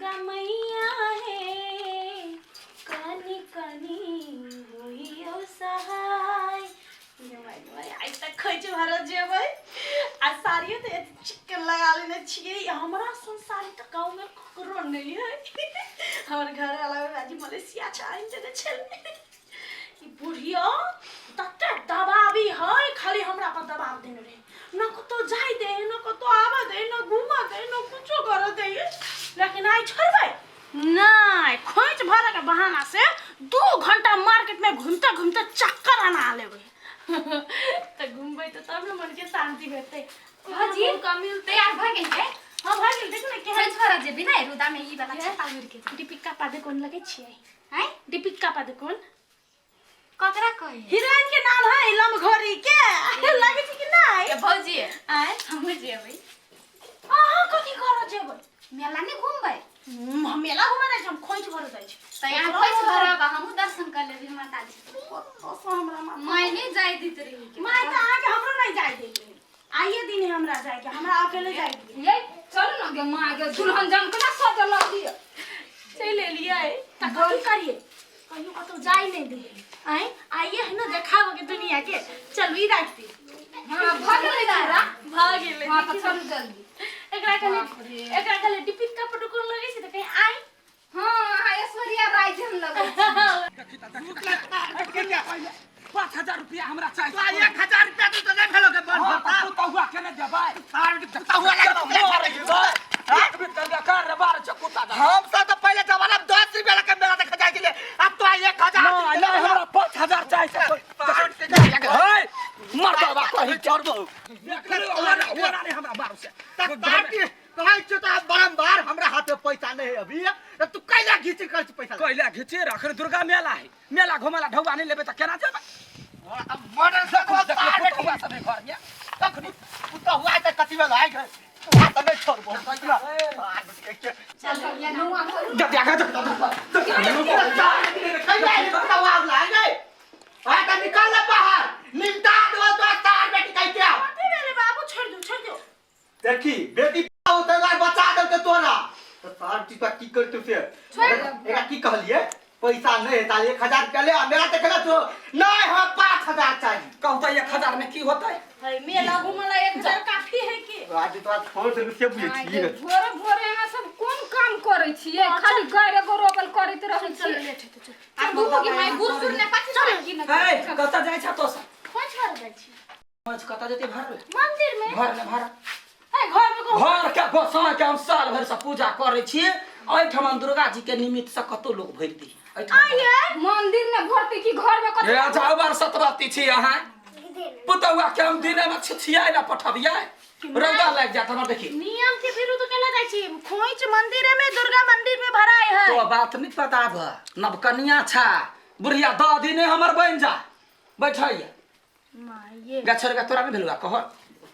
दुर्गा मैया हे कनी कनी होइयो सहाय। आइ तक खोइच भरऽ जेबै आ साड़ियो तऽ एते चिक्कन लगा लेने छियै। हमरा सन साड़ी तऽ गाँवमे ककरो नहि है। हमर घरवाला बाबाजी मलेशिया छै, आनि देने छलै। ई बुढ़िया तते दबाबी है, खाली हमरा पर दबाव देने रहे, न कतौ जाय दे, न कतौ आबऽ दे, न घूमऽ दे, न कुछो करऽ दे। लेकिन आइ छोड़बै नहीं, खोइच भरे के बहाना से 2 घंटा मार्केट में घूमते घूमते चक्कर आना लेबै। तऽ घूमबै तऽ तब ने मन के शांति भेटतै। भौजी, मौका मिलतै। तैयार भऽ गेल के? हाँ, भऽ गेल। देखू ने केहन खोइच भरऽ जेबी ने रुदा में ई वाला छाता उड़ के। दीपिका पादुकोण लगै छियै? हैं? दीपिका पादुकोण। ककरा कहे? हीरोइन के नाम है लमघोरी के। लगै छै कि नहीं? ए भौजी, आय। हमहूँ जेबै। अहाँ कथी करऽ जेबै? मेला नहि घूमबै? हम मेला घूमे जाइ छी, हम खोइच भरऽ जाइ छी। तऽ यहाँ खोइच भरब आ हमहूँ दर्शन कर लेबै माताजी। ओतऽसँ हमरा माथा माय नहि जाय दैत रही के। माय तऽ अहाँके हमरो नहि जाय दैत रही। आइए दिन है हमरा जायके, हमरा अकेले जाय दियै। ये चलू ने गे माँ गे, दुल्हन जन केना सजल लगलियै। चलि एलियै तऽ कथी करियै? कहियो कतौ जाय नहि दियै। आँय, आइए है ने देखाबऽ के दुनिया के। चलू, ई राखि दी। हाँ, भऽ गेलै पूरा। भऽ गेलै। हाँ, तऽ चलू जल्दी। एकरा कहले बाप रे। एकरा कहले दीपिका पादुकोण लगै छै तऽ कहीं आइ। हाँ, अहाँ ऐश्वर्या राय जेहन लगै छी। 5000 रुपया हमरा चाही। तो 1000 रुपया तो नहीं भेलो के बन हाँ, भरता। तऽ पुतहुआ केने देबै? कुत्ता हुआ लगे तो मर जेबै। एक बीत कर कर रे बार छै कुत्ता दा। हम सब तो पहले जमाना में 10 रुपया लगे मेला देखा जाए के लिए, अब तो 1000। नहीं नहीं, हमरा 5000 चाही। हे मर दबा कहीं चढ़बो। ओना नहीं हमरा मारू से। कहै छियौ तऽ बारम्बार हमरा हाथ में पैसा नहीं है अभी, तऽ तू कैला घीच कर पैसा? कैला घीचे? अखन दुर्गा मेला है, मेला घुमेला ढौआ नहीं लेबै तऽ केना जेबै? मर्डर से देखियौ पुतहुआ सब है घर में। तखनी पुतहुआ तऽ कथी भेल आइ गए, तोरा तऽ नहीं छोड़बो। जा जा जा। निकल ले बाहर, निपटा दो तो तार बेटी कह के। कथी भेलै बाबू? छोड़ि दियौ, छोड़ि दियौ। देखी बेटी होते बचा देलकै तोरा तऽ सार टीपा की करतौ से? एकरा की कहलिए, पैसा नहीं है ताले 1000 रुपया ले आ मेला देखला तो नहीं, हमरा 5000 चाहिए। कहू तऽ 1000 में की होतै? है मेला घूमला 1000 काफी है की? आज तोरा छोड़ देलु से बुझै माय छी। गे, भोरे भोरे अहाँ सब कोन काम करै छियै? खाली गैरे गोरोबल करैत रहै चल छियै। लेट हेतै, चल। आ घूमू कि माय बूढ़ सूढ़ ने कथी चल की ने। हे, कतऽ जाइ छ तो सब? खोइच भरऽ जाइ छी। खोइच कतऽ जेतै भरबै? मंदिर में। घर में भर। है घर में कहू। घर के गोसाई के हम साल भरि से पूजा करै छी, एहिठाम दुर्गा जी के निमित्त से कतौ लोग भरि दी एहिठाम। आइए। मंदिर ने भरती कि घर में कथी? हे अच्छा, बार सतबती छी अहाँ। पुतहुआ के हम दिने में छिछियाइ ला पठबियै, रौदा लागि जायत हमर। देखी, नियम के विरुद्ध केला जाइ छी? खोइच मंदिर में, दुर्गा मंदिर में भराय है। तो बात नहीं पता भ नवकनिया छा, बुढ़िया दादी ने हमर बनि जा बैठैया। माये गाछर गा तोरा नहीं भेलुआ कह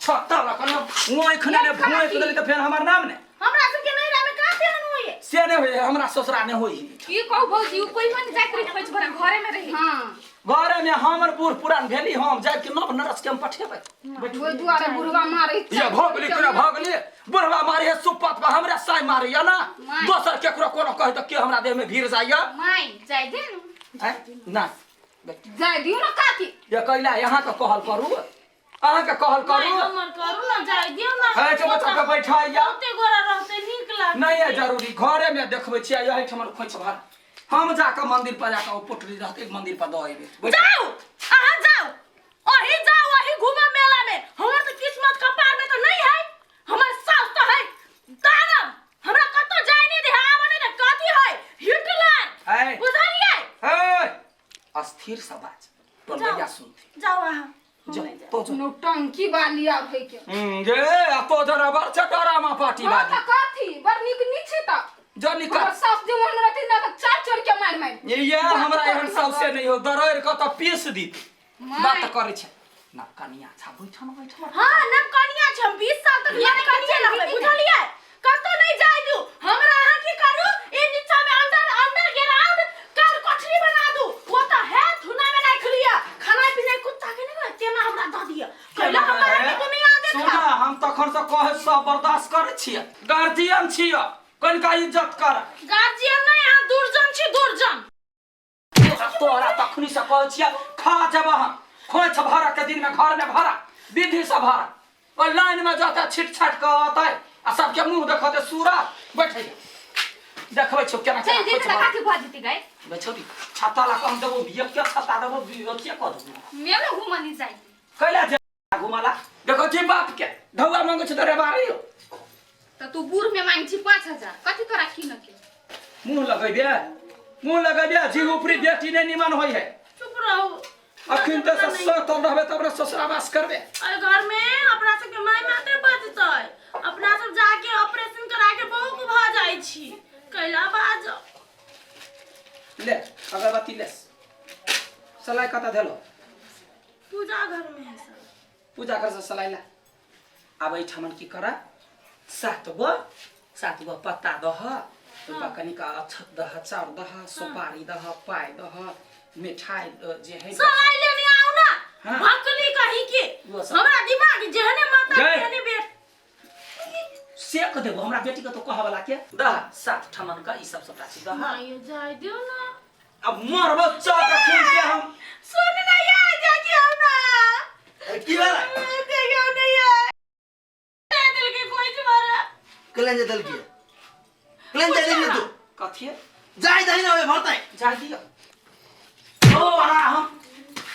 छत्ता ला कनो ओइख ने भोइक देली तऽ फेर हमर नाम ने। हमरा सबके नैहरा में कहाँ तेहन होइए। से नहीं होइए, हमरा ससुरा नहीं होई। की कहू भौजी, उ कोई मन जाइत रही खोइच भरे, घरे में रही। हाँ, घरे में हमर बूढ़ पुरान भेली, हम जाय के नव नरस के हम पठेबै। ओहि दुआरे बुढ़वा मारै छै। ये भऽ गेली केना भऽ गेली? बुढ़वा मारे है सुपत पर, हमरा साय मारे या ना। माय। दोसर केकरो कोनो कहे तऽ के हमरा देह में भीड़ जाइया? माय जाय दे न। आँय? ना। जाय दियौ ने काकी। ये कैला यहाँ के कहल करू, अहाँ के कहल करू। माय हमर करू ना, जाय दियौ ना। है छै बच्चा के बैठाइया। बहुते गोरा रहतै, नीक लागतै। नहीं है जरूरी, घरे में देखबै छियै एहिठाम खोइछ भर। हम जाके मंदिर पर जाके ओ पोटरी रहतै, मंदिर पर दऽ अयबै। जाउ अहाँ, जाउ, अही जाउ, अही घूमब मेला में। हमर तऽ किस्मत कपार में तऽ नहीं है। हमर सास तऽ है दानव, हमरा कतौ जाय नहीं दे, आबऽ नहीं दे। कथी है हिटलर। है। बुझलियै? है, अस्थिर से बाज, तोर भैया सुनती। जाउ अहाँ। जो तो जो। नौटंकी वाली आबै के। गे आ तो जरा बड़ छै डरामा पार्टी हाँ वाली। तऽ कथी बड़ नीक नीक छै तऽ जो निकल। हमर सास जे ओहन रहती ना तऽ चार चोर के मारि मारि। ये हमरा एहन साउसे नहीं हो, दरड़ के तऽ पीस दी। माय। बात करै छै ना कनिया छा, बैठन बैठन। हाँ, नवकनिया छै हम, 20 साल तक नवकनिया रहबै, बुझलियै? कतौ नहीं जाय दियौ हमरा। अहाँ की करू, ई नीचा में अंडर ग्राउंड कार कोठरी बना दू, वो तऽ है थुना में राखि लिअ, खाना पीना कुत्ता के नहीं तेना हमरा दऽ दिअ। कैला हम बाहर के दुनिया सुन, देखब। हम तखन से कहे सब बर्दाश्त करै छियै, गार्जियन छियै। कनिका इज्जत कर। गार्जियन नहीं, अहाँ दुर्जन छी, दुर्जन। तोरा तोरा तखनी से कहै छियै, खा जेबह हम। खोंइछ भरऽ के दिन में घर में भरा, विधि से भरा। ओहि लाइन में जाता छिट छाट कऽ अतै आ सबके मुंह देखते सूरत बैठै। देखबै छौ केना चल केना दिन खोंइछ तऽ भरऽ। कथी भऽ जेतै गाय? गे छौरी, छत्ता ला कऽ हम देबो, एक छत्ता देबो, अथिये कऽ देबो। मेलो घूमऽ नहीं जाइ। कैला जे घुमला देखो जी, बाप के ढौआ मांगे छै तऽ रेबारी हो। तऽ तू बूढ़ में मांग छी 5000, कथी तोरा कीन के? मुंह लगेबे, मुंह लगेबे जी, ऊपरी बेटी नहीं निमन होई है। चुप रहू। अखन तऽ सतल रहबे तब ने ससुरावास करबे। एहि घर में अपना सबके माय माते बजतै। अपना सब जाके ऑपरेशन करा के बौक भऽ जाइ छी। कैला बाज? ले अगरबत्ती ले, सलाई कतऽ देलो? पूजा घर में है सब। पूजा घर से सलाई ला। आब एहिठामन की कर, 7 गो 7 गो पत्ता दह, ओहिपर कनिक अक्षत दह, चाउर दह, सुपारी दह, पाइ दह, मिठाई जे है। सलाई लेने आउ ना। हाँ। भकली कही के। वो सब। हमरा दिमाग जेहने माता जय। तेहने बेट। सेक देबो हमरा बेटी के तो कहऽ वाला के दह। सात ठमन का ई सब सबटा चीज दह। मायो, जाय दियो ना। अब मरबो चौक के हम। सुन ना यार, जाके आओ ना। अरे, की भेलै? देखियो नहीं यार, दिल के कोई तुम्हारा। कल्याण जे दल की कल्याण जाय दही तू। कथी? जाय दही ना, भरतै। जा दियो ओ बड़ा हम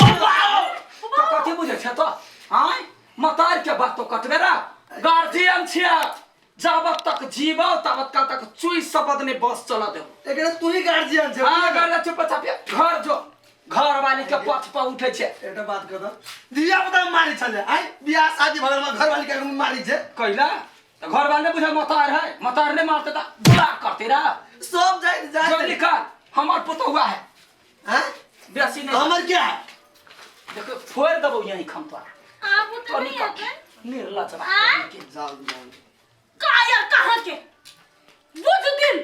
ओ वाओ तो कथी बुझै छै तो आय मतार के बात तो कटबे रा। गार्जियन छिया, जाबत तक जीवो ताबत का तक चुई शब्द नहीं बस चला देबो। एकरा तू ही गार्जियन छै। हाँ, गार्जियन। चुप चाप घर जो, घर वाली के पथ पर उठे छै। एकटा बात कह दऽ, धिया पुता मारी छलै आइ बियाह शादी भगल में घर वाली के आगू में मारी छै। कैला तो घर वाले बुझे मतार है, मतार नहीं मारते तो बुला करते रा। सब जाय जाय। जो निकाल, हमार पुतहुआ है। हैं? बेसी नहीं। हमर क्या है? देखो, फोड़ देबो यहीं खम तोरा। आप तो तो नहीं निकल। आते। निर्लज बात आँ? करने के। जाओ जाओ। कायर कहाँ के बुझ दिल।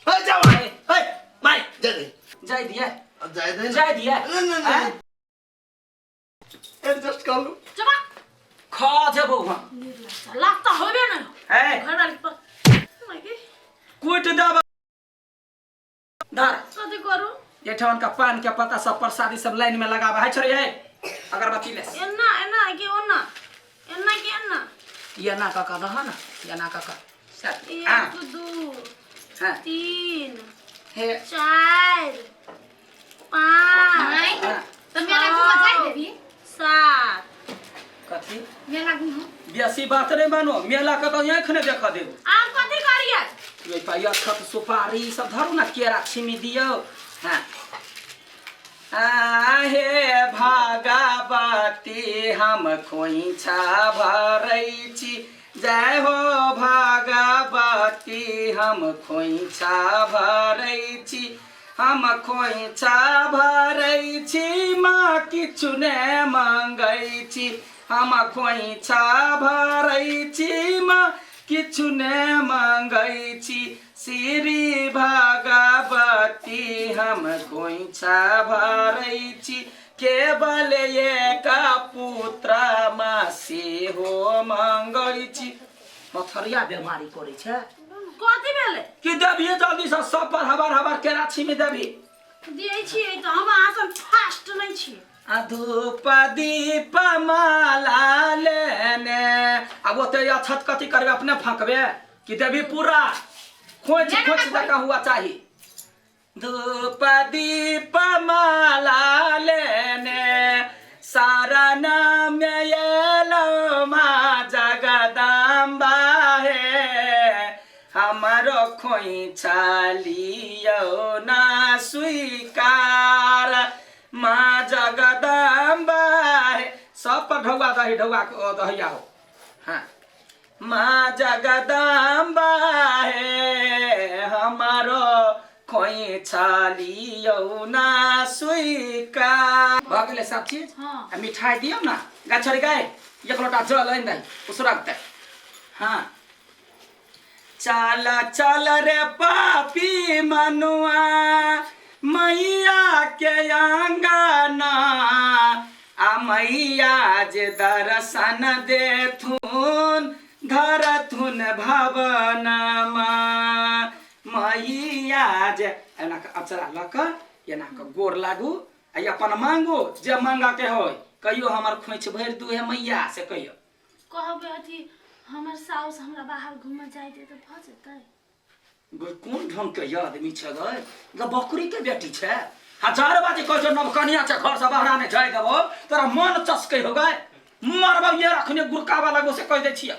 हे जाओ, हे माई, जाय दही। जाय दिए। अब जाय दही ना। जाय दिए। नहीं नहीं। आँ? नहीं, एडजस्ट कर लू। जबा। खा जेबो हम। लागता होबे ना। है। घर वाली पर माय। कूट देब धर। कथी करू? एठाम का पान के पत्ता सब, प्रसादी सब लाइन में लगाबे है। छोड़ी है, अगरबत्ती ले। एना एना के ओना, एना के एना? ये ना का दह ना, ये ना का सर। हाँ। एक, दू, हाँ। तीन, हे। चार, पाँच, नहीं। हाँ। तऽ मेला घूमऽ जाय देबी? सात। कथी? मेला घूमऽ। बेसी बात नहीं मानो, मेला के तो आँख नहीं देखा देबो। आप कथी करिए? ये पाई अक्षत सुपारी सब धरू ना, केरा छिमी दियो। हाँ, आहे भगवती, हम खोइछा भरै छी। जय हो भगवती, हम खोइछा भरै छी, हम खोइछा भरै छी, माँ किछु ने मांगै छी। हम खोइछा भरै छी, माँ किछु ने मांगै छी। श्री भगवती, हम खोइछा भरै छी, केवल एक पुत्र माँ सेहो मांगै छी। मथरिया बेमारी करै छै। कथी भेलै? कि देबही जल्दी से सब पर हबर हबर केरा छिमी देबही। दियै छियै तऽ हम अहाँ सब फास्ट नहि छियै। आ धूप दीप माला लेने आब ओते अक्षत कथी करबे? अपने फकबे कि देबी पूरा खोज खोज जका हुआ चाही। धूप दीप माला लेने शरण में एलो माँ जगदम्बा हे, हमारो खोइछा लियौ ना स्वीकार माँ जगदम्बा हे। सब पर ढौआ दही, ढौआ दहिया हो। हाँ, माँ जगदम्बा हे, हमारो खोइछा लियौ ना स्वीकार। भऽ गेलै सब चीज। हाँ। आ मिठाई दियौ ना। गा छोरी गाय, एक लोटा जल आनि दही, उसरगतै। हाँ, चल चल रे पापी मनुआ मैया के अंगना, आ मैया जे दर्शन देथुन धरथुन भवनमा। जे एना के अचरा लऽ कऽ एना के गोर लागू आ अपन मांगू जे मांगा के होय कहियो हमर खोंइछ भरि दू हे मैया से कहियो कहबै अथी हमर साउस हमरा बाहर घूमऽ जाय दे तऽ भऽ जेतै। गै कोन ढंग के आदमी छै गै मतलब बकरी के बेटी छै हजार बाजे कहै छै नवकनिया छै घर से बाहर नहि जाय देबो तोरा मन चसकै हो गै मरबौ ये रखने गुरकावा लगो से कहि दै छियै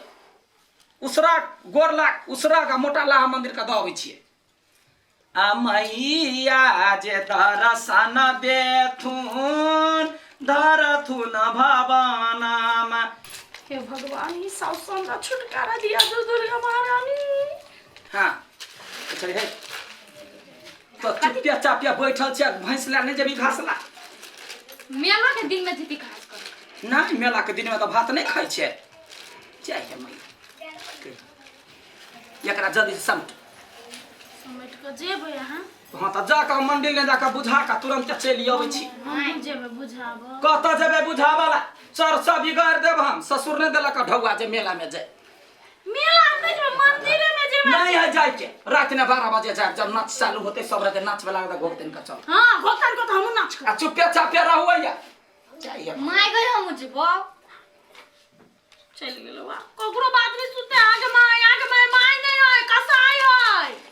उसरा गोर लाग उसरा का मोटा लाह मंदिर का दऽ अबै छियै आ मैया जे दर्शन देथुन धरथुन भवनमा। हे भगवान, ई साउस से हमरा छुटकारा दिया दो दुर्गा महारानी। हाँ अच्छा हे तो चुपिया चापिया बैठल छै भैंस ला नहि जेबी घास ला। मेला के दिन में जीती घास कर। नहि मेला के दिन में तऽ भात नहि खाइ छै। जय हे मैया एकरा जल्दी से समट समेट कऽ जेबै अहाँ। हाँ तऽ जा कऽ मंदिर ले जाकऽ बुझा कऽ तुरंत चलि अबै छी। हमहूँ जेबै बुझाबऽ। कतऽ जेबै बुझाबऽ ला चरसा बिगाड़ देब हम ससुर नहि देलक ढौआ जे मेला में जाय। मेला हम नहि जेबै मंदिरे में जेबै। नहीं है जाय के रात में 12 बजे जाय जब नाच चालू होते सब रहते नाच वाला घोकतन का चल। हाँ घोकतन को तो हमहूँ नाच आ चुपे चापे रहू या जाइए। My गई हम जेबो। चलि गेलो बा ककरो बात नहीं सुनते आगे my आगे my my नहीं है कसाई है।